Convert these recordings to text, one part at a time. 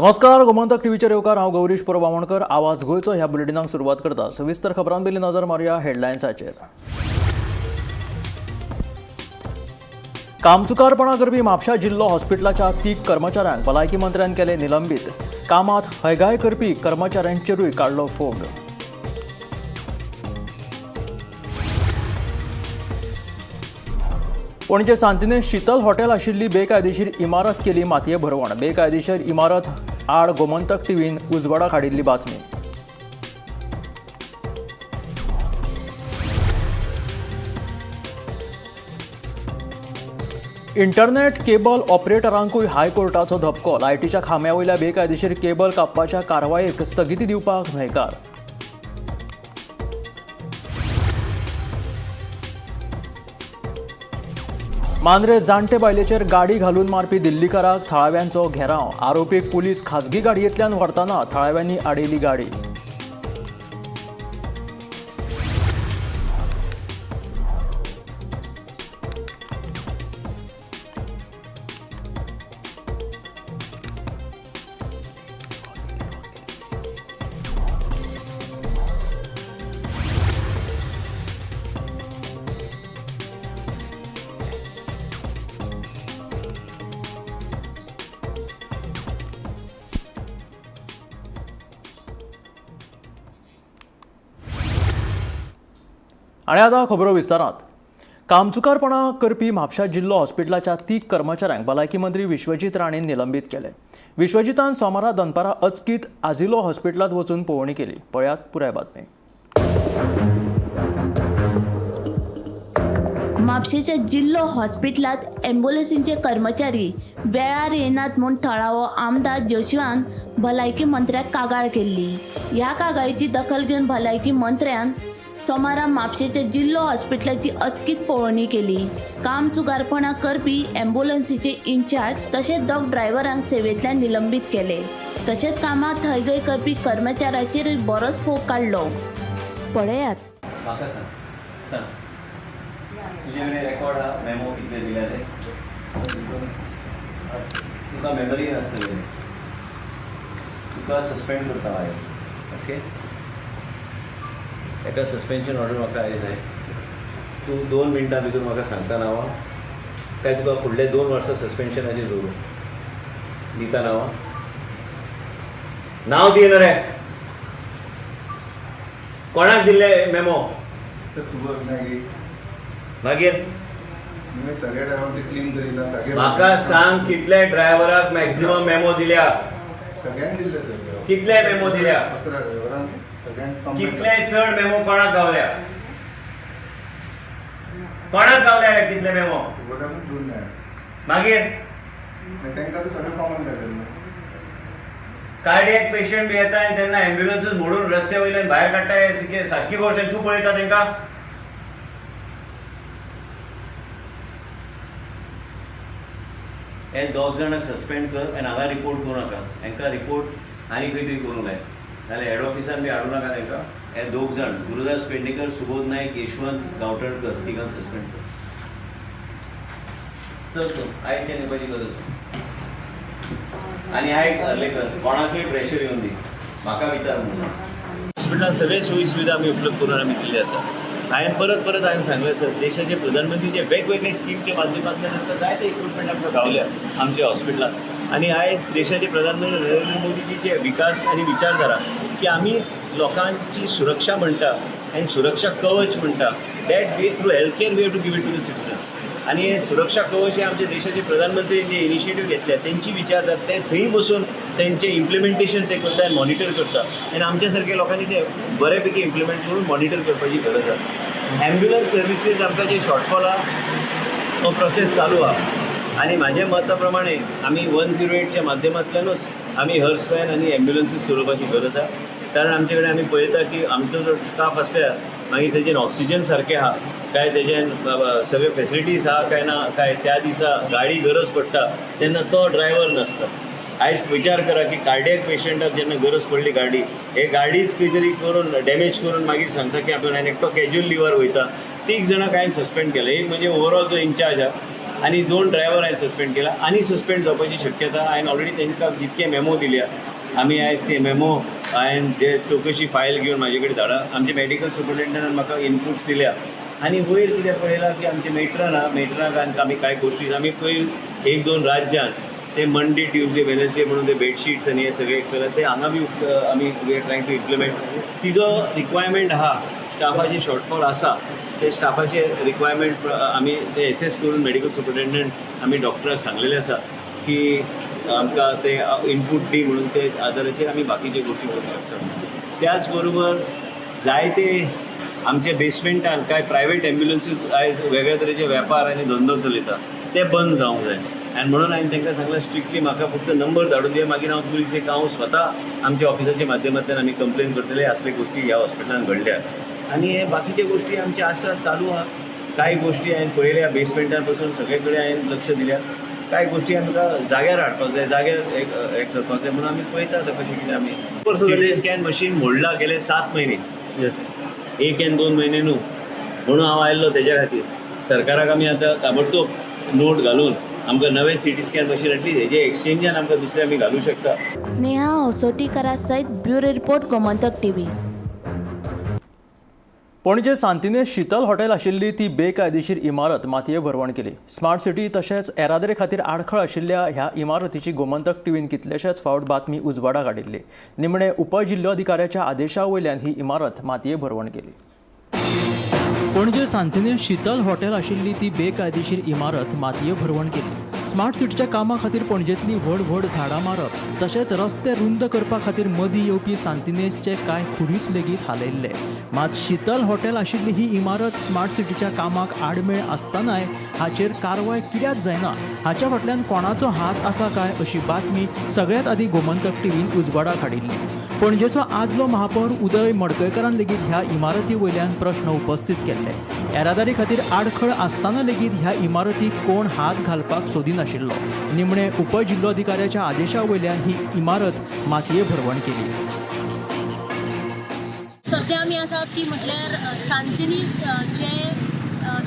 नमस्कार, गोमंतक टीव्हीचेर येवकार. हांव गौरीश परब आमोणकर. आवाज गोंयचो ह्या बुलेटिनाक सुरवात करता. सविस्तर खबरां पयलीं नजर मारुया हेडलायन्साचेर. कामचुकारपणा करपी म्हापशा जिल्लो हॉस्पिटलाच्या तीग कर्मचाऱ्यांक भलायकी मंत्र्यान केले निलंबीत. कामात हयगाय करपी कर्मचाऱ्यांचेरूय काडलो फोग. पणजे सांतिनेज शीतल हॉटेल आशिल्ली बेकायदेशीर इमारत केली मातये भरवण. बेकायदेशीर इमारत आड गोमंतक टीव्हीन उजवाडाक हाडिल्ली बातमी. इंटरनेट केबल ऑपरेटरांकूय हायकोर्टाचो धपको. लायटीच्या खांब्या वयल्या बेकायदेशीर केबल कापपाच्या कारवायेक स्थगिती दिवपाक न्हयकार. मांद्रे जाणटे बायलेचेर गाडी घालून मारपी दिल्लीकाराक थळाव्यांचो घेराव. आरोपीक पुलीस खाजगी गाडयेंतल्यान व्हरतना थळाव्यांनी आडयली गाडी. आनी आतां खबरो विस्तारात. कामचुकारपणा करपी म्हापशा जिल्लो हॉस्पिटलाच्या तीग कर्मचाऱ्यांक भलायकी मंत्री विश्वजीत राणेन निलंबीत केले. विश्वजितान सोमारा दनपारां अचकीत आजिलो हॉस्पिटलांत वचून पळोवणी केली. पळयात पुराय बातमी. म्हापशेच्या जिल्लो हॉस्पिटलांत ॲम्ब्युलन्सीचे कर्मचारी वेळार येनात म्हूण थळावो आमदार जोशिवान भलायकी मंत्र्याक कागाळ केल्ली. ह्या कागाळीची दखल घेवन भलायकी मंत्र्यान सोमारा म्हापशेच्या जिल्लो हॉस्पिटलाची अचकीत पळोवणी केली. कामचुकारपणां करपी ॲम्ब्युलन्सीचे इन्चार्ज तशेंच दोग ड्रायव्हरांक सेवेंतल्यान निलंबीत केले. तशेंच कामात हयगय करपी कर्मचाऱ्याचेर बरोच फोग काडलो. पळयात. म्हाका सांग, सांग, तुजे कडेन रेकॉर्ड आहा मेमो कितले दिल्या ते? तुका मेमरी नासतली. तुका सस्पेंड करता आयज, ओके? एका सस्पेन्शन ऑर्डर म्हाका आयज जाय. तूं 2 मिनटां भितर म्हाका सांगता नांवां, काय तुका फुडले 2 वर्सां सस्पेन्शनाचेर दवरूं? दिता नांवां? नांव दी रे. कोणाक दिल्ले मेमो? सर, सुबोध नाईक. मागीर? सगळे ड्रायव्हर ते क्लीन करिना सगळे. म्हाका सांग, कितले ड्रायव्हराक मॅक्झिमम मेमो दिल्या? सगळ्यांक दिल्ले सर. कितले मेमो दिल्या? 11 ड्रायव्हरांक सगळ्यांक. कितले चड मेमो कोणाक गावल्या? कोणाक गावल्या कितले मेमो? सुबोधाकूच 2 मेळ्ळे. मागीर? तांकां तर सगळें कॉमन मेळटलें. कार्डियक पेशंट बी येता आनी तेन्ना ॲम्ब्युलन्सूच मोडून रस्त्या वयल्यान भायर काडटा. सारकी गोश्ट तूं पळयता तांकां? हे दोग जाणांक सस्पेंड कर आनी हांगा रिपोर्ट करूं नाका. हांकां रिपोर्ट आनी खंय तरी करूंक लाय, नाल्यार हेड ऑफिसान बी हाडूं नाका तांकां. हे दोग जाण, गुरुदास पेडणेकर, सुबोध नायक, यशवंत गांवठणकर, तिगांक सस्पेंड कर. चल, तूं आयच्यान येवपाची गरज ना. आनी आयक आर्लेकर, कोणाचोय प्रेशर येवन दी, म्हाका विचार म्हणून. हॉस्पिटलान सगळे सोयी सुविधा आमी उपलब्ध करून आमी दिल्ली आसा. हांवें परत परत हांवें सांगलें सर, देशाचे प्रधानमंत्री जे वेगवेगळे स्किमच्या माध्यमांतल्यान आमकां जायते इक्विपमेंट आमकां गावल्या आमच्या हॉस्पिटलान. आनी आयज देशाचे प्रधानमंत्री नरेंद्र मोदीजी जे विकास आनी विचारधारा की आमी लोकांची सुरक्षा म्हणटा आनी सुरक्षा कवच म्हणटा, that way through health care we have to give it to the citizens. आनी हे सुरक्षा कवच हे आमच्या देशाचे प्रधानमंत्री जे इनिशिएटीव घेतल्या, तेंची विचारधारा ते थंय बसून तेंचें इम्प्लिमेंटेशन ते करता आनी मॉनिटर करता. आनी आमच्या सारक्या लोकांनी ते बऱ्यापैकी इम्प्लिमेंट करून मॉनिटर करपाची गरज आसा. ॲम्ब्युलन्स सर्विसीस आमकां जे शॉर्टफॉल आहा, तो प्रोसेस चालू आहा. आनी म्हाज्या मता प्रमाणे आमी 108च्या माध्यमांतल्यानूच आमी हर्स व्हॅन आनी ॲम्ब्युलन्सीस चलोवपाची गरज आहा. कारण आमचे कडेन आमी पळयता की आमचो जो स्टाफ आसल्यार मागीर तेजेन ऑक्सिजन सारकें आहा काय, तेजेन सगळे फेसिलिटीज आहा काय ना, काय त्या दिसा गाडी गरज पडटा तेन्ना तो ड्रायव्हर नासता. आयज विचार करा की कार्डियक पेशंटाक जेन्ना गरज पडली गाडी, हे गाडीच खंय तरी करून डॅमेज करून मागीर सांगता की आपण एकटो कॅज्युअल लिव्हर वयता. तीग जाणांक हांवें सस्पेंड केलें. एक म्हणजे ओवरऑल जो इन्चार्ज आहा. आनी 2 ड्रायव्हर हांवें सस्पेंड केला आनी सस्पेंड जावपाची शक्यता हांवें ऑलरेडी तांकां जितके मेमो दिल्या आमी आयज ते मेमो हांवें जे चवकशी फायल घेवन म्हाजे कडेन धाडा. आमचे मेडिकल सुपरिटेंडंटान म्हाका इनपुट्स दिल्या आनी वयर कितें पळयलां की आमचे मेट्रन आहा, मेट्रनाक आमी कांय गोश्टी आमी पयर 1-2 राज्यान ते मंडे ट्युजडे वेनसडे म्हणून ते बेडशीट्स आनी हे सगळे केला ते हांगा बी आमी we are trying to implement. तिजो रिक्वायरमेंट आहा, स्टाफाची शॉर्टफॉल आसा, ते स्टाफाचे रिक्वायरमेंट आमी ते एसेस करून मेडिकल सुपरिटेंडंट आमी डॉक्टराक सांगलेले आसा की आमकां ते इनपूट दी म्हणून ते आदाराचेर आमी बाकीच्यो गोश्टी करूंक शकता. त्याच बरोबर जायते आमच्या बेसमेंटान कांय प्रायवेट एम्ब्युलन्सीस आयज वेगळ्या तरेचे वेपार आनी धंदो चलयता ते बंद जावंक जाय. आनी म्हणून हांवें तांकां सांगलें स्ट्रिक्टली म्हाका फक्त नंबर धाडून दिया, मागीर हांव पुलिसेक हांव स्वता आमच्या ऑफिसाच्या माध्यमांतल्यान आमी कंप्लेन करतले असले गोश्टी ह्या हॉस्पिटलान घडल्या. आनी हे बाकीच्यो गोश्टी आमचे आसा चालू आहा. कांय गोश्टी हांवें पळयल्या बेसमेंटान पासून सगळे कडेन हांवें लक्ष दिल्या. कांय गोश्टी आमकां जाग्यार हाडपाक जाय, जाग्यार एक करपाक जाय म्हणून आमी पळयता आतां कशें कितें आमी. सीटी स्कॅन मशीन मोडला गेले 7 म्हयने, 1 आनी 2 म्हयने न्हू, म्हणून हांव आयल्लो तेज्या खातीर. सरकाराक आमी आतां ताबडतोब नोट घालून आमकां नवें CT scan machine at least हेजे एक्सचेंजान आमकां दुसरें आमी घालूं शकता. स्नेहा होसोटीकरा सयत bureau report, Gomantak TV. Panaji Santinez Sheetal hotel आशिल्ली ती बेकायदेशीर इमारत मातये भरवण केली. स्मार्ट सिटी तशेंच येरादारी खातीर आडखळ आशिल्ल्या ह्या इमारतीची गोमंतक टीव्हीन कितलेशेच फावट बातमी उजवाडाक हाडिल्ली. निमणे उपजिल्लोधिकाऱ्याच्या आदेशा वयल्यान ही इमारत मातये भरवण केली. पणजे सांतिनेज शीतल हॉटेल आशिल्ली ती बेकायदेशीर इमारत मातये भरवण केली. स्मार्ट सिटीच्या कामा खातीर पणजेंतली व्हड व्हड झाडां मारप तशेंच रस्ते रुंद करपा खातीर मदीं येवपी सांतिनेजचे कांय खुरीस लेगीत हालयल्ले. मात शीतल हॉटेल आशिल्ली ही इमारत स्मार्ट सिटीच्या कामाक आडमेळ आसतनाय हाचेर कारवाय कित्याक जायना, हाच्या फाटल्यान कोणाचो हात आसा काय अशी बातमी सगळ्यात आदीं गोमंतक टीव्हीन उजवाडाक हाडिल्ली. पणजेचो आदलो महापौर उदय मडकयकारान लेगीत ह्या इमारती वयल्यान प्रश्न उपस्थित केल्ले. येरादारी खातीर आडखळ आसतना लेगीत ह्या इमारतीक कोण हात घालपाक सोदिनाशिल्लो. निमणे उपजिल्लोधिकाऱ्याच्या आदेशा वयल्यान ही इमारत मातये भरवण केली. सध्या आमी आसात ती म्हटल्यार सांतिनेज जे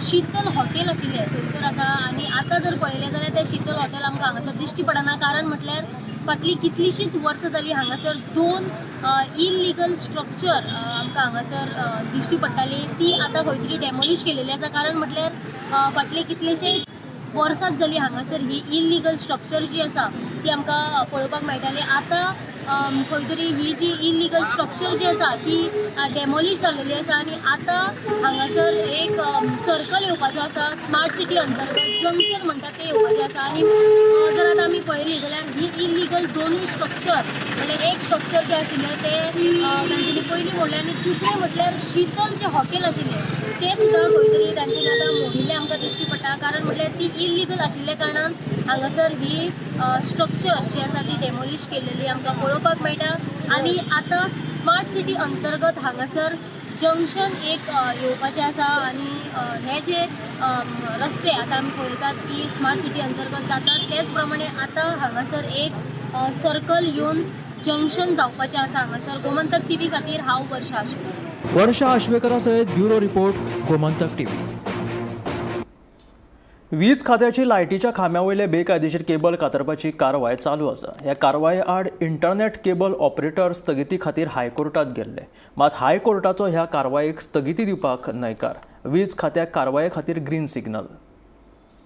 शीतल हॉटेल आशिल्लें थंयसर आसा. आनी आतां जर पळयलें जाल्यार तें शीतल हॉटेल आमकां हांगासर दिश्टी पडना, कारण म्हटल्यार फाटलीं कितलींशींच वर्सां जालीं हांगासर 2 इलिगल स्ट्रक्चर आमकां हांगासर दिश्टी पडटाली, ती आतां खंय तरी डेमोलिश केलेली आसा. कारण म्हटल्यार फाटले कितलेशे वर्सांच जाली हांगासर ही इलिगल स्ट्रक्चर जी आसा ती आमकां पळोवपाक मेळटाली. आतां खंय तरी ही जी इलिगल स्ट्रक्चर जी आसा ती डेमोलिश जाल्लेली आसा आनी आतां हांगासर एक सर्कल येवपाचो आसा, स्मार्ट सिटी अंतर्गत जंक्शन म्हणटा तें येवपाचें आसा. आनी जर आतां आमी पळयली जाल्यार ही इलिगल दोनूय स्ट्रक्चर, म्हणल्यार एक स्ट्रक्चर जें आशिल्लें तें तांच्यांनी पयलीं मोडलें आनी दुसरें म्हटल्यार शीतल जें हॉटेल आशिल्लें तें सुद्दां खंय तरी तांच्यांनी आतां मोडिल्लें आमकां दिश्टी पडटा. कारण म्हटल्यार ती इलिगल आशिल्ल्या कारणान हांगासर ही स्ट्रक्चर जी आसा ती डेमोलिश केलेली आमकां पळोवपाक मेळटा. आनी आतां स्मार्ट सिटी अंतर्गत हांगासर जंक्शन एक येवपाचें आसा आनी हे जे रस्ते आतां आमी पळयतात की स्मार्ट सिटी अंतर्गत जातात, तेच प्रमाणे आतां हांगासर एक सर्कल येवन जंक्शन जावपाचें आसा हांगासर. गोमंतक टीव्ही खातीर हांव वर्षा आशिल्लें. वर्षा आश्वेकरा सयत ब्युरो रिपोर्ट, गोमंतक टीव्ही. वीज खात्याची लायटीच्या खांब्या वयले बेकायदेशीर केबल कातरपाची कारवाय चालू आसा. ह्या कारवाये आड इंटरनेट केबल ऑपरेटर स्थगिती खातीर हायकोर्टात गेल्ले. मात हायकोर्टाचो ह्या कारवायेक स्थगिती दिवपाक न्हयकार. वीज खात्याक कारवाये खातीर ग्रीन सिग्नल.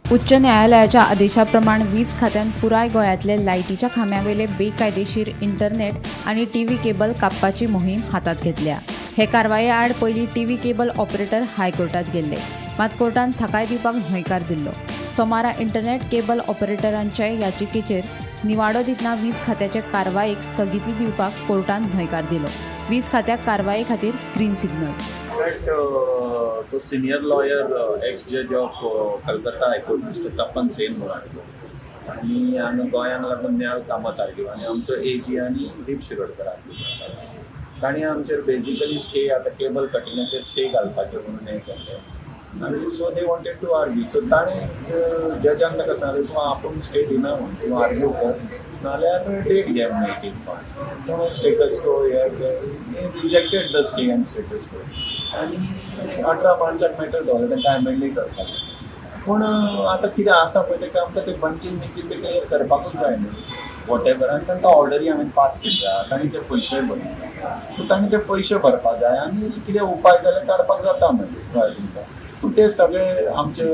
उच्च न्यायालयाच्या आदेशाप्रमाण वीज खात्यान पुराय गोंयांतले लायटीच्या खांब्यावेले बेकायदेशीर इंटरनेट आनी टीव्ही केबल कापपाची मोहीम हातांत घेतल्या. हे कारवाये आड पयलीं टीव्ही केबल ऑपरेटर हायकोर्टात गेल्ले, मात कोर्टान थाकाय दिवपाक न्हयकार दिल्लो. सोमारा इंटरनेट केबल ऑपरेटरांच्या याचिकेचेर निवाडो दितना वीज खात्याचे कारवायेक स्थगिती दिवपाक कोर्टान न्हयकार दिलो. वीज खात्याक कारवाये खातीर green signal. In fact तो senior lawyer, ex judge of Calcutta High Court, Mister Tapan Sen म्हणून आसलो आनी हांगा गोंयांत लागून निहाल कामत आर्ग्यू आनी आमचो ए जी आनी दीप शिरोडकर आर्ग्यू. तांणी आमचेर बेजिकली स्टे, आतां केबल कटिंगाचेर स्टे घालपाचें म्हणून हें केल्लें आनी so they wanted to argue. So ताणें जजान ताका सांगलें, तूं आपूण स्टे दिना म्हूण, तूं आर्ग्यू कर नाल्यार डेट घे म्हणून 18. तो स्टेटस को हे rejected the stay and status quo आनी 18 मार्चाक मॅटर दवरलें, तांकां एमेंडय करपाक. पूण आतां कितें आसा पळय तेका आमकां ते बंचींग बिंचींग ते क्लियर करपाकूच जाय न्हू what ever. आनी तांकां ऑर्डरी हांवें पास केल्ली आहा, तांणी ते पयशेय भरले, सो तांणी ते पयशे भरपाक जाय आनी कितें उपाय जाल्यार काडपाक जाता मागीर कळ्ळें तुमकां. पूण ते सगळे आमचे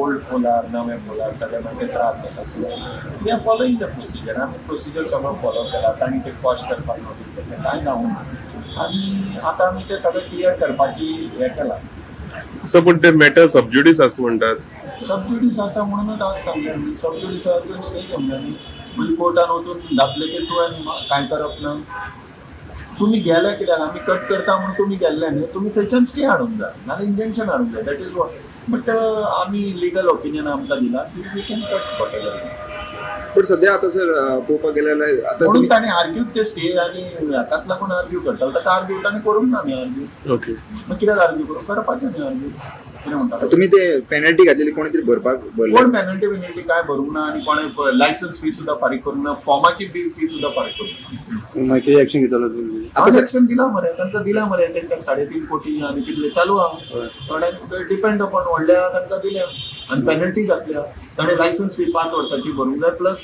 ओल्ड पोलार नवे पोलार सगळे मागीर ते त्रास जाता. So we are following the procedure. आमी प्रोसिजर सगळो फॉलो केला. तांणी ते कॉस्ट करपाक नोटीस केल्लें कांय ना आनी आतां आमी ते सगळें क्लियर करपाची हें केलां. सर, पण ते मॅटर सबज्युडीस आसा म्हणटात. सबज्युडीस आसा म्हणूनच आज सांगलें आमी. सबज्युडीस तुवें स्टे घेवंक जाय न्ही. म्हणजे कोर्टान वचून घातलें की तुवें कांय करप ना. तुमी गेले कित्याक, आमी कट करता म्हणून तुमी गेल्ले न्ही, तुमी थंयच्यान स्टे हाडूंक जाय नाल्यार इंजंक्शन हाडूंक जाय. That is what. But आमी लिगल ओपिनियन आमकां दिला की we can cut whatever. पण सध्या आता सर पळोवपाक गेल्यार आता म्हणून तुमी ताणें आर्ग्यू ते स्टे आनी हाकाच लागून आर्ग्यू करतालो. ताका आर्ग्यू ताणें करूंक ना न्ही आर्ग्यू. ओके. मग कित्याक आर्ग्यू करूं, करपाचें न्ही आर्ग्यू. कितें म्हणटा तुमी ते पेनल्टी घातलेली कोणी तरी भरपाक भरले? कोण पेनल्टी बिनल्टी काय भरूंक ना आनी कोणें लायसन्स फी सुद्दां फारीक करूंक ना, फॉर्माची बी फी सुद्दां फारीक करूंक ना. मागीर एक्शन घेतलो तुमी? आता एक्शन दिला मरे तांकां, दिला मरे तांकां 3.5 कोटी आनी कितले चालू आहा थोड्यांक डिपेंड अपॉन व्हडल्या तांकां दिल्या आनी पेनल्टी घातल्या. ताणें लायसन्स फी 5 वर्सांची भरूंक जाय प्लस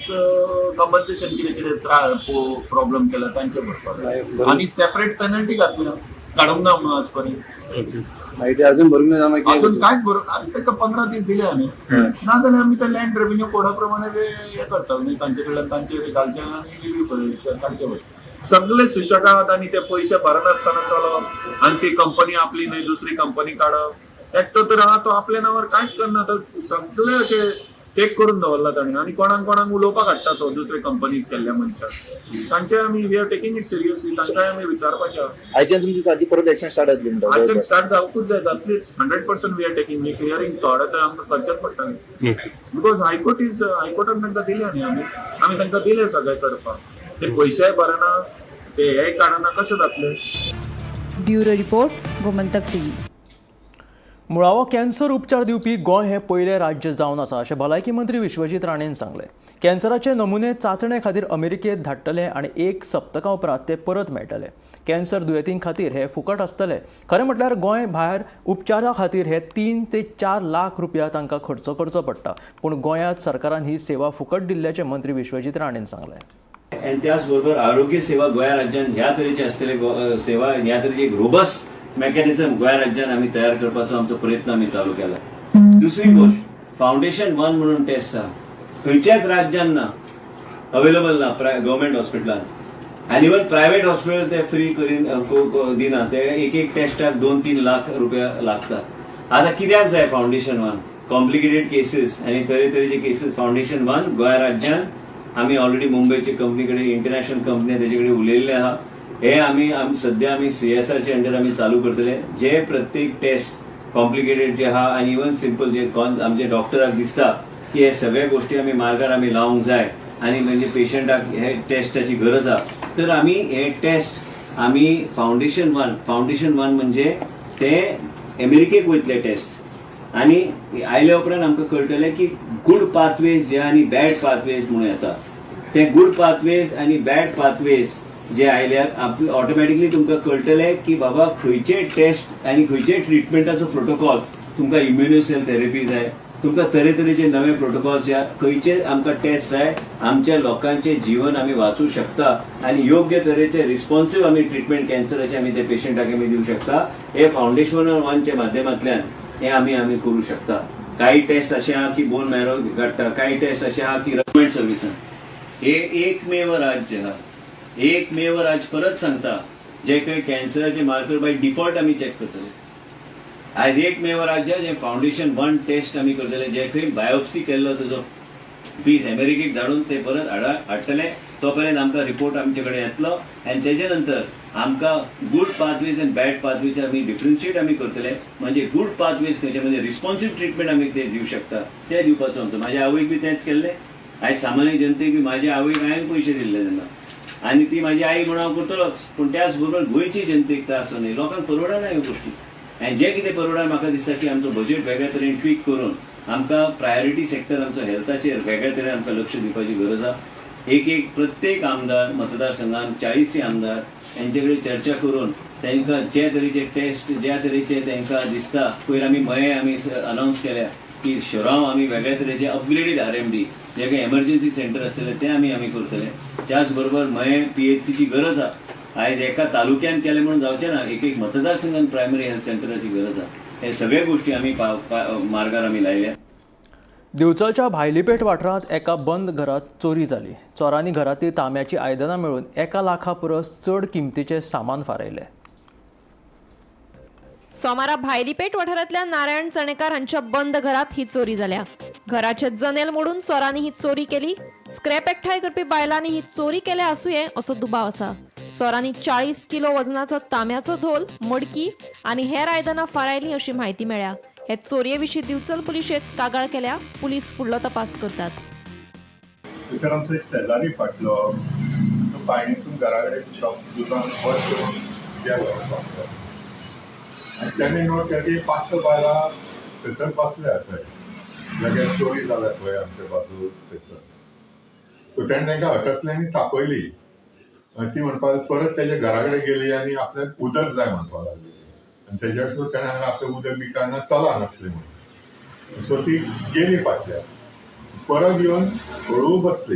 कंपन्सेशन कितें कितें प्रॉब्लम केला तांचे भरपाक जाय आनी सेपरेट पेनल्टी घातल्या, काडूंक ना म्हणून आज पर्यंत. ओके. अजून भरूंक ना? अजून कांयच भरूंक. आनी ताका 15 दीस दिले आमी, ना जाल्यार आमी ते लँड रेव्हेन्यू कोडा प्रमाणे ते हे करता न्ही तांचे कडल्यान तांचे घालचे आनी रिव्यू काडचे पडटा. सगळे सुशेगाद आनी ते पयशे भरनासतना चलप आनी ती कंपनी आपली न्हय दुसरी कंपनी काडप. एकटो तर आहा तो आपल्या नांवार कांयच करना, तर सगळे अशे टेक करून दवरला ताणें आनी कोणाक कोणाक उलोवपाक हाडटा तो दुसरे कंपनीज केल्ल्या मनशाक. तांचे आमी we are taking it seriously. तांकांय आमी विचारपाचें आहा. आयच्यान तुमची सारकी परत एक्शन स्टार्ट जातली म्हणटा? आजच्यान स्टार्ट जावकूच जाय, जातलीच. 100% we are taking clearing. थोडे तर आमकां करचेंच पडटलें. Okay. Because high court is हायकोर्टान तांकां दिलें न्ही, आमी आमी तांकां दिलें सगळें करपाक. ते पयशेय भरना, ते हेय काडना, कशें जातलें? Bureau report, Gomantak TV. मुळावो कॅन्सर उपचार दिवपी गोंय हें पयलें राज्य जावन आसा अशें भलायकी मंत्री विश्वजीत राणेन सांगलें. कॅन्सराचे नमुने चांचणे खातीर अमेरिकेत धाडटले आनी 1 सप्तका उपरांत ते परत मेळटले. कॅन्सर दुयेंतीं खातीर हे फुकट आसतले. खरें म्हटल्यार गोंय भायर उपचारा खातीर हे 3 ते 4 लाख रुपया तांकां खर्च करचो पडटा, पूण गोंयांत सरकारान ही सेवा फुकट दिल्ल्याचें मंत्री विश्वजीत राणेन सांगलें. आनी त्याच बरोबर आरोग्य सेवा गोंया राज्यान ह्या तरेची आसतले सेवा, ह्या तरेची एक रोबस्ट मेकॅनिझम गोंया राज्यान आमी तयार करपाचो आमचो प्रयत्न आमी चालू केला. दुसरी गोष्ट, फावंडेशन 1 म्हणून टेस्ट आहा, खंयच्याच राज्यान ना, अवेलेबल ना गव्हर्मेंट हॉस्पिटलान आनी इवन प्रायव्हेट हॉस्पिटल ते फ्री करीन दिना. ते एक एक टेस्टाक 2-3 लाख रुपया लागता. आता कित्याक जाय फावंडेशन 1? कॉम्प्लिकेटेड केसीस आनी तरेतरेचे केसीस. फावंडेशन 1 गोंया राज्यान आमी ऑलरेडी मुंबयचे कंपनी कडेन, इंटरनॅशनल कंपनी तेजे कडेन उलयल्ले आहा. हे आमी सध्या आमी सीएसआरच्या अंडर आमी चालू करतले. जे प्रत्येक टेस्ट कॉम्प्लिकेटेड जे आहा आनी इवन सिंपल जे आमचे डॉक्टराक दिसता की हे सगळे गोष्टी आमी मार्गार आमी लावंक जाय आनी म्हणजे पेशंटाक हे टेस्टाची गरज आहा, तर आमी हे टेस्ट आमी फावंडेशन 1 म्हणजे ते अमेरिकेक वयतले टेस्ट आनी आयल्या उपरांत आमकां कळटलें की गुड पाथवेज जे आनी बॅड पाथवेज म्हणून येता. ते गुड पाथवेज आनी बॅड पाथवेज जे आयल्यार ऑटोमॅटिकली तुमकां कळटलें की बाबा खंयचे टेस्ट आनी खंयचे ट्रिटमेंटाचो प्रोटोकॉल तुमकां इम्युनोसेल थेरपी जाय, तुमकां तरेतरेचे नवे प्रोटोकॉल जाय, खंयचे आमकां टेस्ट जाय, आमच्या लोकांचे जीवन आमी वाचूं शकता आनी योग्य तरेचे रिस्पॉन्सिव आमी ट्रिटमेंट कॅन्सराचे आमी ते पेशंटाक आमी दिवं शकता. हे फावंडेशन 1च्या माध्यमांतल्यान हे आमी आमी करूं शकता. काही टेस्ट अशे आहा की बोन मॅरो काडटा, काही टेस्ट अशे आहा की गव्हर्मेंट सर्विसान. हे एकमेव राज्य आहा, एकमेव राज्य परत सांगता, जे काही कॅन्सराचे मार्कर बाय डिफॉल्ट आमी चॅक करतले. आयज एकमेव राज्य जे फावंडेशन 1 टेस्ट आमी करतले, जे खंय बायोप्सी केल्लो तुजो पीस अमेरिकेक धाडून ते परत हाडटले. तो पर्यंत आमकां रिपोर्ट आमचे कडेन येतलो आनी तेजे नंतर आमकां गुड पाथवेज आनी बॅड पाथवेज आमी डिफरन्शिएट आमी करतले. म्हणजे गुड पाथवेज खंयचे म्हणजे रिस्पॉन्सिव ट्रिटमेंट आमी ते दिवं शकता, ते दिवपाचो आमचो. म्हाज्या आवयक बी तेंच केल्लें, आयज सामान्य जनतेक बी म्हाज्या आवयक हांवें पयशे दिल्ले तेन्ना आनी ती म्हाजी आई म्हणून हांव करतलोच, पूण त्याच बरोबर गोंयची जनतेक त्रास न्हय, लोकांक परवडना ह्यो गोश्टी. आनी जे कितें परवडना म्हाका दिसता की आमचो बजेट वेगळ्या तरेन ट्वीक करून आमकां प्रायोरिटी सेक्टर आमचो हेल्थाचेर वेगळ्या तरेन आमकां लक्ष दिवपाची गरज आहा. एक एक प्रत्येक आमदार मतदारसंघान 40 आमदार यांचे कडेन चर्चा करून तांकां जे तरेचे टेस्ट ज्या तरेचे तांकां दिसता, पयर आमी मये आमी अनावन्स केल्या. की शिरांव आमी वेगळ्या तरेचे अपग्रेडेड आरएमडी जे काही एमर्जन्सी सेंटर आसतले ते आमी आमी करतले. त्याच बरोबर मयें पीएचसीची गरज आहा. आयज एका तालुक्यान केलें म्हणून जावचें ना, एक एक मतदारसंघान प्रायमरी हेल्थ सेंटराची गरज आहा. हे सगळे गोष्टी आमी मार्गार आमी लायल्या. दिवचलच्या भायलीपेठ वाठारांत एका बंद घरांत चोरी जाली. चोरांनी घरांतली तांब्याची आयदनां मेळून 1 लाखा परस चड किमतीचें सामान फारायलें. सोमारा भायलीपेठ वाठारांतल्या नारायण चणेकार हांच्या बंद घरात ही चोरी जाल्या. घराचे जनेल मोडून चोरांनी ही चोरी केली. स्क्रॅप एकठांय करपी बायलांनी ही चोरी केल्या आसुये असो दुबाव आसा. चोरांनी 40 किलो वजनाचो तांब्याचो धोल, मडकी आनी हेर आयदनां फारायलीं अशी म्हायती मेळ्ळ्या. हे चोरये विशीं दिवचल पुलिशेंत कागाळ केल्या. पुलीस फुडलो तपास करतात. थंयसर आमचो एक शेजारी फाटलो, तो पायणीसून घरा कडेन शॉप दुकान बंद करून गेलो. आनी तेणें नोट केलें की 5-6 बायलां थंयसर बसल्या थंय, जाग्यार चोरी जाल्या पळय आमच्या बाजू थंयसर. सो तेणें तांकां अटकलें आनी तापयली. ती म्हणपाक परत तेज्या घरा कडेन गेली आनी आपल्याक उदक जाय म्हणपाक लागली. आनी तेजेर सुद्दां तेणें हांगा आपलें उदक बी काय ना, चला हांगासलें म्हणून. सो ती गेली फाटल्यान, परत येवन हळू बसली.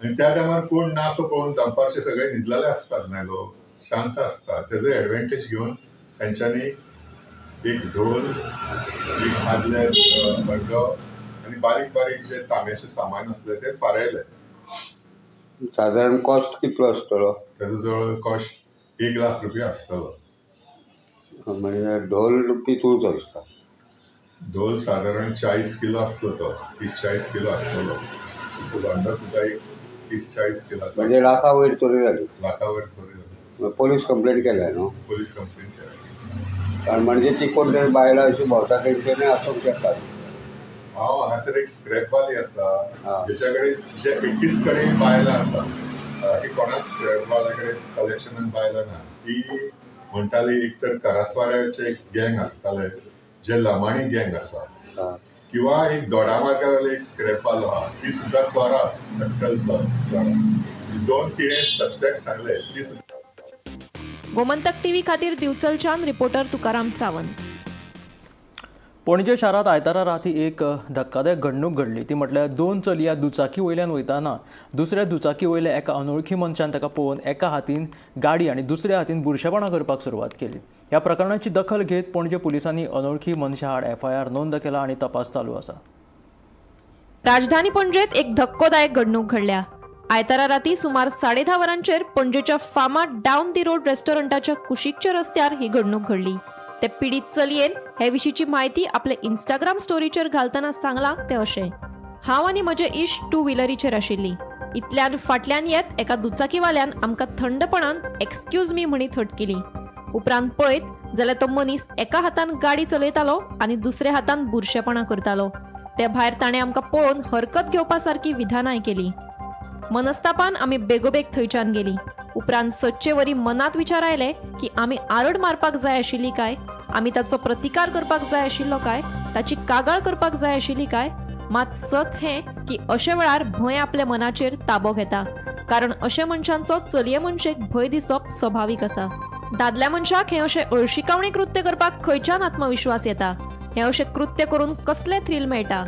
आनी त्या टायमार कोण ना असो पळोवन दनपारचे सगळे न्हिदलेले आसतात न्हय, लोक शांत आसता. तेजो एडवांटेज घेवन तेंच्यांनी एक ढोल, एक आदले मडगो आनी बारीक बारीक जे तांब्याचें सामान आसलें तें फारायलें. सादारण कॉस्ट कितलो आसतलो? तेजो जवळ कॉस्ट 1 लाख रुपया आसतलो. म्हणजे ढोल कितूच आसता? ढोल सादारण 40 किलो आसलो तो, 30-40 किलो आसतलो. भांडो सुद्दां एक 30-40 किलो. म्हणजे लाखा वयर चोरी जाली. लाखा वयर चोरी जाली. पोलीस कंप्लेंट केल्या न्हू? पोलीस कंप्लेंट केल्या. कारण म्हणजे ती कोण तरी बायलां अशी भोंवता तेंच्यांनी आसूंक शकता. हांव हांगासर एक स्क्रॅपवाली आसा, जेच्या कडेन जे एकटीच कडेन बायलां आसा, बाकी कोणाच स्क्रॅपवाल्या कडेन कलेक्शनान बायलां ना. ती म्हणटाली एक तर करासवाड्याचे एक गँग आसताले, जे लमाणी गँग आसा, किंवा एक दोडामार्गावेले एक स्क्रॅपवालो आहा, ती सुद्दां चोरा कट्टल चोरा. 2 तिणें सस्पेक्ट सांगले ती सुद्दां. गोमंतक टीव्ही खातीर दिवचलच्यान रिपोर्टर तुकाराम सावंत. पणजे शारांत आयतारा राती एक धक्कादायक घडणूक घडली. ती म्हटल्यार 2 चलया दुचाकी वयल्यान वयताना दुसऱ्या दुचाकी वयल्या एका अनोळखी मनशान ताका पळोवन एका हातीन गाडी आनी दुसऱ्या हातीन बुरशेपणां करपाक सुरवात केली. ह्या प्रकरणाची दखल घेत पणजे पुलिसांनी अनोळखी मनशा आड एफआयआर नोंद केला आनी तपास चालू आसा. राजधानी पणजेत एक धक्कोदायक घडणूक घडल्या. आयतारा राती सुमार 10:30 वरांचेर पणजेच्या फामाद डावन the road रेस्टॉरंटाच्या कुशीकच्या रस्त्यार ही घडणूक घडली. ते पिडीत चलयेन हे विशींची म्हायती आपले इंस्टाग्राम स्टोरीचेर घालतना सांगलां तें अशें, हांव आनी म्हजे इश्ट 2 व्हिलरीचेर आशिल्ली. इतल्यान फाटल्यान येत एका दुचाकीवाल्यान आमकां थंडपणान एक्सक्यूज मी म्हणीत हटकिली. उपरांत पळयत जाल्यार तो मनीस एका हातान गाडी चलयतालो आनी दुसऱ्या हातान बुरशेपणां करतालो. ते भायर ताणें आमकां पळोवन हरकत घेवपा सारकी विधानांय केली. मनस्तापान आमी बेगोबेग थंयच्यान गेली. उपरांत सदचे वरी मनांत विचार आयले की आमी आरड मारपाक जाय आशिल्ली काय, आमी ताचो प्रतिकार करपाक जाय आशिल्लो काय, ताची कागाळ करपाक जाय आशिल्ली काय. मात सत हें की अशे वेळार भंय आपल्या मनाचेर ताबो घेता, कारण अशे मनशांचो चलये मनशेक भंय दिसप स्वभावीक आसा. दादल्या मनशाक हें अशें अळशिकावणी कृत्य करपाक खंयच्यान आत्मविश्वास येता? हें अशें कृत्य करून कसलें थ्रील मेळटा?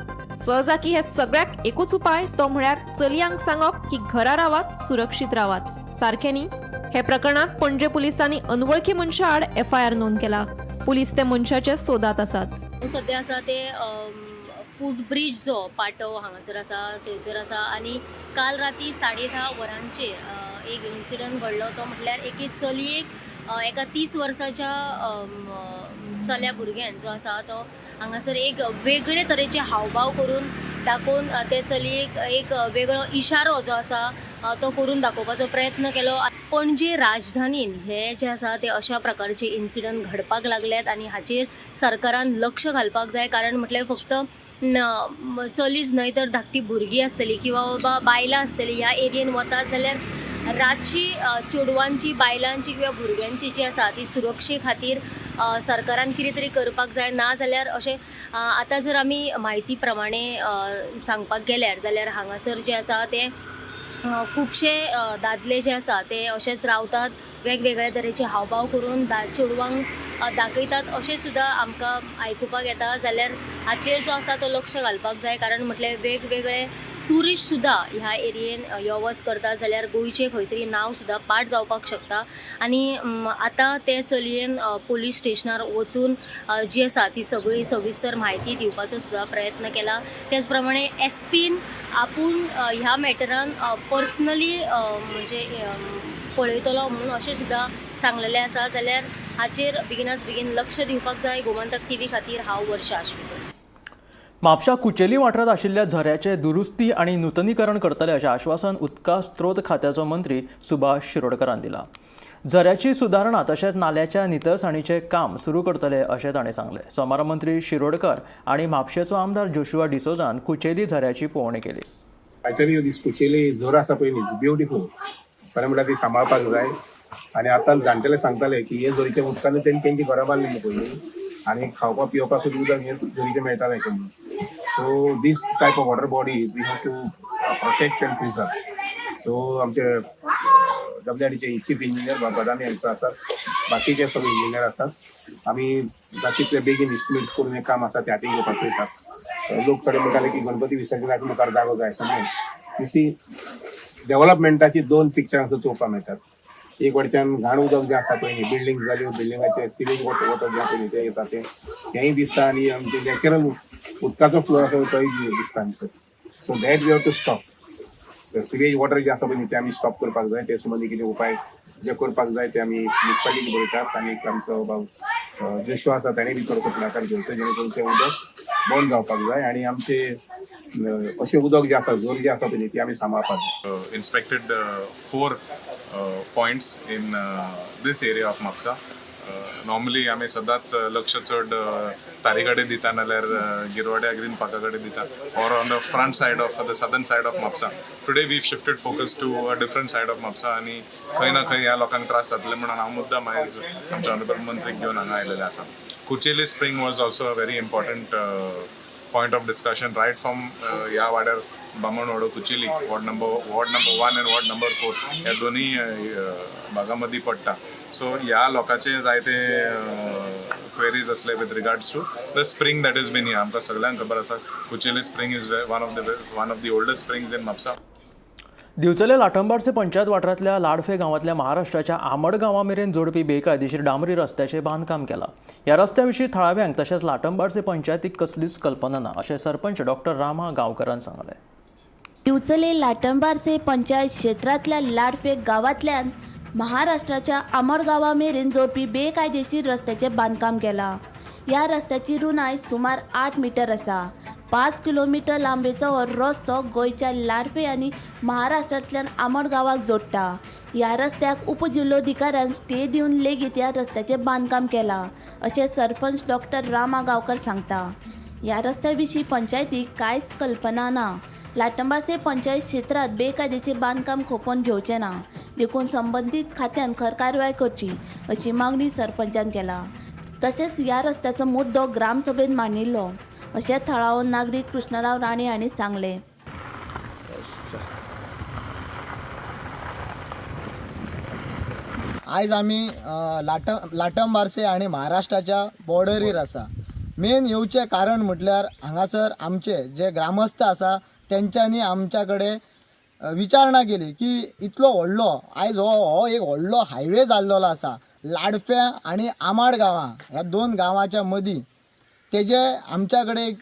सहजाकी हे सगळ्याक एकूच उपाय, तो म्हळ्यार चलयांक सांगप की घरा रावात, सुरक्षीत रावात. सारकें न्ही? हे प्रकरणात पणजे पुलिसांनी अनवळखी मनशा आड एफआयआर नोंद केला. पुलीस ते मनशाचे सोदात आसात. सद्या आसा ते फूट ब्रीज जो पाटो हांगासर आसा थंयसर आसा आनी काल राती 10:30 वरांचेर एक इन्सिडंट घडलो. तो म्हटल्यार एके चलयेक एका 30 वर्साच्या चल्या भुरग्यान जो आसा तो हांगासर एक वेगळे तरेचे हावभाव करून दाखोवन ते चलयेक एक वेगळो इशारो जो आसा तो करून दाखोवपाचो प्रयत्न केलो. पणजे राजधानीन हे जे आसा ते अशा प्रकारचे इन्सिडंट घडपाक लागल्यात आनी हाचेर सरकारान लक्ष घालपाक जाय. कारण म्हटल्यार फक्त चलीच न्हय तर धाकटी भुरगीं आसतली किंवा बाबा बायलां आसतली ह्या एरियेन वतात जाल्यार रातची चेडवांची, बायलांची किंवा भुरग्यांची जी आसा ती सुरक्षे खातीर सरकारान कितें तरी करपाक जाय. ना जाल्यार अशें आतां जर आमी म्हायती प्रमाणे सांगपाक गेल्यार जाल्यार हांगासर जें आसा तें खुबशे दादले जे आसा ते अशेच रावतात, वेगवेगळ्या तरेचे हावभाव करून चेडवांक दाखयतात अशें सुद्दां आमकां आयकुपाक येता. जाल्यार हाचेर जो आसा तो लक्ष घालपाक जाय, कारण म्हटल्यार वेगवेगळे ट्युरिस्ट सुद्दां ह्या एरियेन यो वच करता, जाल्यार गोंयचें खंय तरी नांव सुद्दां पाड जावपाक शकता. आनी आतां ते चलयेन पोलीस स्टेशनार वचून जी आसा ती सगळी सविस्तर म्हायती दिवपाचो सुद्दां प्रयत्न केला. त्याच प्रमाणे एस पीन आपूण ह्या मॅटरान पर्सनली म्हणजे पळयतलो म्हणून अशें सुद्दां सांगलेलें आसा. जाल्यार हाचेर बेगिनाच बेगीन लक्ष दिवपाक जाय. गोमंतक टीव्ही खातीर हांव वर्षा आश्वेकर. म्हापशा कुचेली वाठारांत आशिल्ल्या झऱ्याचे दुरुस्ती आनी नुतनीकरण करतले अशें आश्वासन उदका स्त्रोत खात्याचो मंत्री सुभाष शिरोडकरान दिला. झऱ्याची सुदारणा तशेंच नाल्याच्या नितळसाणीचें काम सुरू करतले अशें ताणें सांगलें. सोमारा मंत्री शिरोडकर आनी म्हापशेचो आमदार जोशुआ डिसोजान कुचेली झऱ्याची पळोवणी केली. I tell you, this Kucheli झर आसा पळय न्ही, ब्युटिफूल. खरें म्हणल्यार ती सांबाळपाक जाय. आनी आतां जाणटेले सांगताले की हे झरीच्या उदकान तेणी तेंची घरां बांदलेली पयलीं आनी खावपा पिवपाक सुद्दां उदक हें झरीचें मेळटालें अशें म्हणून. So this type of water bodies we have to protect and preserve. So आमचे डब्ल्यू आर डीचे चीफ इंजिनियर बदामी हांगसर आसात, बाकीचे सगळे इंजिनियर आसात. आमी जाता बेगीन इस्टिमेट्स करून हें काम आसा तें हातीक घेवपाक पळयतात. लोक थोडे म्हणटाले की गणपती विसर्जनाक मुखार जागो जाय अशें न्हय. You see, डेव्हलपमेंटाची दोन पिक्चरां हांगसर चोवपाक मेळटात. एक वटच्यान घाण उदक जें आसा पळय न्ही, बिल्डींग जाल्यो, बिल्डिंगाचे सिवेज वॉटर वॉटर जें आसा न्ही तें येता तें तेंय दिसता आनी आमचें नॅचरल उदकाचो फ्लो आसा तोय दिसता आमचो. So that we have to stop. Sewage water जें आसा पळय न्ही तें आमी स्टॉप करपाक जाय. ते संबंदी कितें उपाय जे करपाक जाय ते आमी म्युनिसिपालिटीक बरयतात आनी एक आमचो बाब जोशुआ आसा, ताणें बी थोडोसो फुडाकार घेवचो, जेणे करून तें उदक बंद जावपाक जाय आनी आमचे अशें उदक जें आसा, झर जे आसा पळय न्ही, ती आमी सांबाळपाक जाय. Inspected four points in this area of Mapsa. Normally आमी सदांच लक्ष चड तारी कडेन दिता नाल्यार गिरवाड्या ग्रीन पार्का कडेन दिता or on the front side of the southern side of Mapsa. Today we shifted focus to a different side of Mapsa आनी खंय ना खंय ह्या लोकांक त्रास जातले म्हणून हांव मुद्दाम आयज आमच्या ऑनरेबल मंत्रीक घेवन हांगा आयलेले आसा. Kucheli spring was also a very important point of discussion right from ह्या वाड्यार Bamanwado Kucheli ward number 1 and ward number 4 ह्या दोन्ही भागां मदीं पडटा. सो ह्या लोकांचे जायते क्वेरीज आसले with regards to the spring that is been. आमकां सगळ्यांक खबर आसा, Kucheli spring is one of the oldest springs in Mapsa. Divchale Latambarse panchayat वाठारांतल्या लाडफे गांवांतल्या महाराष्ट्राच्या आमड गांवा मेरेन जोडपी बेकायदेशीर डांबरी रस्त्याचें बांदकाम केलां. ह्या रस्त्या विशीं थळाव्यांक तशेंच लाटंबारसे पंचायतीक कसलीच कल्पना ना अशें सरपंच डॉक्टर रामा गांवकरान सांगलें. दिवचले लाटंबारसे पंचायत क्षेत्रांतल्या लाडफे गांवांतल्यान महाराष्ट्राच्या आमड गांवा मेरेन जोडपी बेकायदेशीर रस्त्याचें बांदकाम केलां. ह्या रस्त्याची रुंदाय सुमार 8 मिटर आसा. 5 किलोमिटर लांबेचो हो रस्तो गोंयच्या लाडफे आनी महाराष्ट्रांतल्यान आमड गांवाक जोडटा. ह्या रस्त्याक उपजिल्लोधिकाऱ्यान स्टे दिवन लेगीत ह्या रस्त्याचें बांदकाम केलां अशें सरपंच डॉक्टर रामा गांवकर सांगता. ह्या रस्त्या विशीं पंचायतीक कांयच कल्पना ना. लाटंबारसे पंचायत क्षेत्रांत बेकायदेशीर बांदकाम खपोवन घेवचे ना, देखून संबंदीत खात्यान खर कारवाय करची अशी मागणी सरपंचान केला. तशेंच ह्या रस्त्याचो मुद्दो ग्रामसभेत मांडिल्लो अशें थळावो नागरीक कृष्णराव राणे हांणी सांगलें. आयज आमी लाटम बार्से आनी महाराष्ट्राच्या बॉर्डरीर आसा. मेन येवचें कारण म्हटल्यार हांगासर आमचे जे ग्रामस्थ आसा तेंच्यांनी आमच्या कडेन विचारणा केली की इतलो व्हडलो आयज हो हो एक व्हडलो हायवे जाल्लेलो आसा लाडफ्या आनी आमाड गांवां ह्या दोन गांवाच्या मदीं, तेजे आमच्या कडेन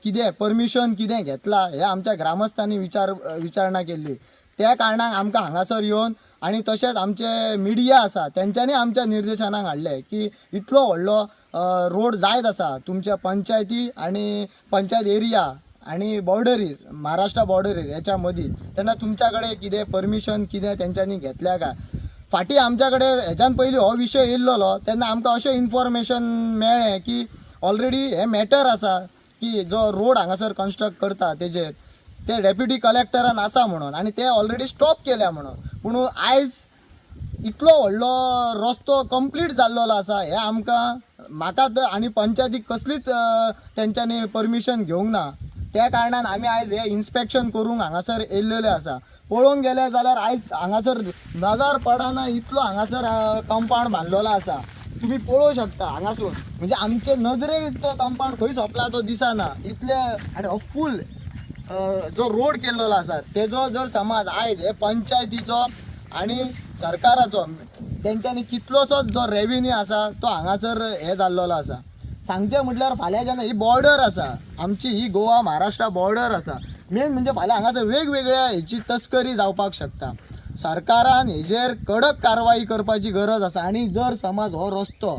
कितें परमिशन कितें घेतलां हें आमच्या ग्रामस्थांनी विचारणा केल्ली. त्या कारणान आमकां हांगासर येवन आनी तशेंच आमचे मिडिया आसा तेंच्यांनी आमच्या निर्देशनाक हाडलें की इतलो व्हडलो रोड जायत आसा तुमच्या पंचायती आनी पंचायत एरिया आनी बॉर्डरीर, महाराष्ट्रा बॉर्डरीर हेच्या मदीं, तेन्ना तुमच्या कडेन कितें परमिशन कितें तेंच्यांनी घेतल्या काय. फाटीं आमच्या कडेन हेच्यान पयलीं हो विशय येयल्लो तेन्ना आमकां अशें इन्फॉर्मेशन मेळ्ळें की ऑलरेडी हें मॅटर आसा की जो रोड हांगासर कन्स्ट्रक्ट करता तेजेर ते डेप्युटी कलेक्टरान आसा म्हणून आनी ते ऑलरेडी स्टॉप केल्या म्हणून. पूण आयज इतलो व्हडलो रस्तो कंप्लीट जाल्लो आसा हें आमकां, म्हाका तर आनी पंचायतीक कसलीच तेंच्यांनी परमिशन घेवंक ना. त्या कारणान आमी आयज हें इन्स्पेक्शन करूंक हांगासर येयल्लेले आसा. पळोवंक गेले जाल्यार आयज हांगासर नजर पडना इतलो हांगासर कंपावंड बांदलेलो आसा. तुमी पळोवंक शकता हांगासून, म्हणजे आमचे नजरेक तो कंपावंड खंय सोंपला तो दिसना इतले. आनी हो फूल जो रोड केल्लो आसा तेजो जर समज आयज हे पंचायतीचो आनी सरकाराचो तेंच्यांनी कितलोसोच जो रेवेन्यू आसा तो हांगासर हे जाल्लेलो आसा. सांगचें म्हटल्यार फाल्यां जेन्ना ही बॉर्डर आसा आमची, ही गोवा महाराष्ट्रा बॉर्डर आसा, मेन म्हणजे फाल्यां हांगासर वेगवेगळ्या हेची तस्करी जावपाक शकता. सरकारान हेजेर कडक कारवाई करपाची गरज आसा. आनी जर समज हो रस्तो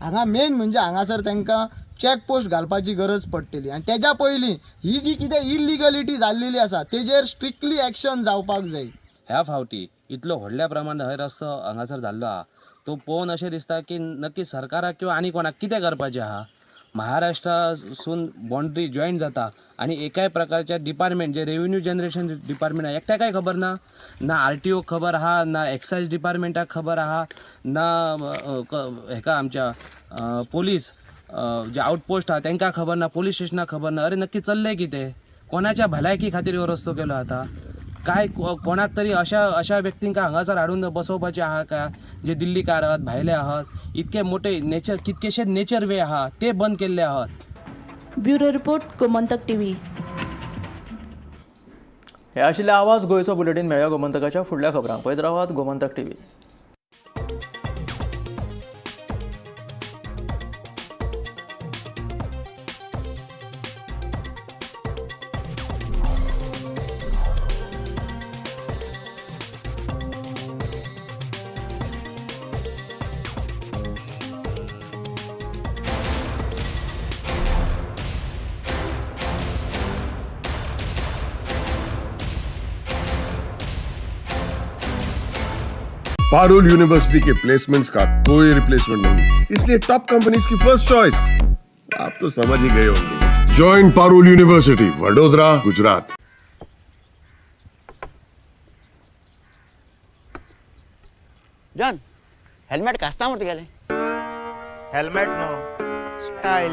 हांगा मेन म्हणजे हांगासर तांकां चॅक पोस्ट घालपाची गरज पडटली आनी तेज्या पयलीं ही जी कितें इलिगलिटी जाल्लेली आसा तेजेर स्ट्रिक्टली एक्शन जावपाक जाय. ह्या फावटी इतलो व्हडल्या प्रमाणात हय रस्तो हांगासर जाल्लो आहा तो पळोवन अशें दिसता की नक्की सरकाराक किंवा आनी कोणाक कितें करपाचें आहा. महाराष्ट्रासून बाउंड्री जॉयन जाता आनी एकाय प्रकारच्या डिपार्टमेंट जे रेवेन्यू जनरेशन डिपार्टमेंट आहा एकट्याकय खबर ना, ना आर टी ओक खबर आहा, ना एक्सायज डिपार्टमेंटाक खबर आहा, ना हेका आमच्या पोलीस जे आउटपोस्ट आहा तांकां खबर ना, पोलीस स्टेशनाक खबर ना. अरे नक्की चल्लें कितें, कोणाच्या भलायकी खातीर हो रस्तो केलो आतां काय कोणाक तरी अशा अशा व्यक्तींका हांगासर हाडून बसोवपाचे आहा काय जे दिल्लीकार आहात, भायले आहात. इतके मोठे नेचर, कितकेशे नेचर वे आहा ते बंद केल्ले आहात. Bureau report, Gomantak TV. हे आशिल्ले आवाज गोंयचो बुलेटीन. मेळया गोमंतकाच्या फुडल्या खबरांक. पळयत रावात Gomantak TV. Parul university K placements का कोई रिप्लेसमेंट नहीं, इसलिए टॉप कंपनीज की फर्स्ट चॉइस। आप तो समझ ही गए होंगे। Join Parul university, Vadodara, Gujarat. John, helmet घासता मरे तुगेलें. हेल्मेट न्हू, स्टायल.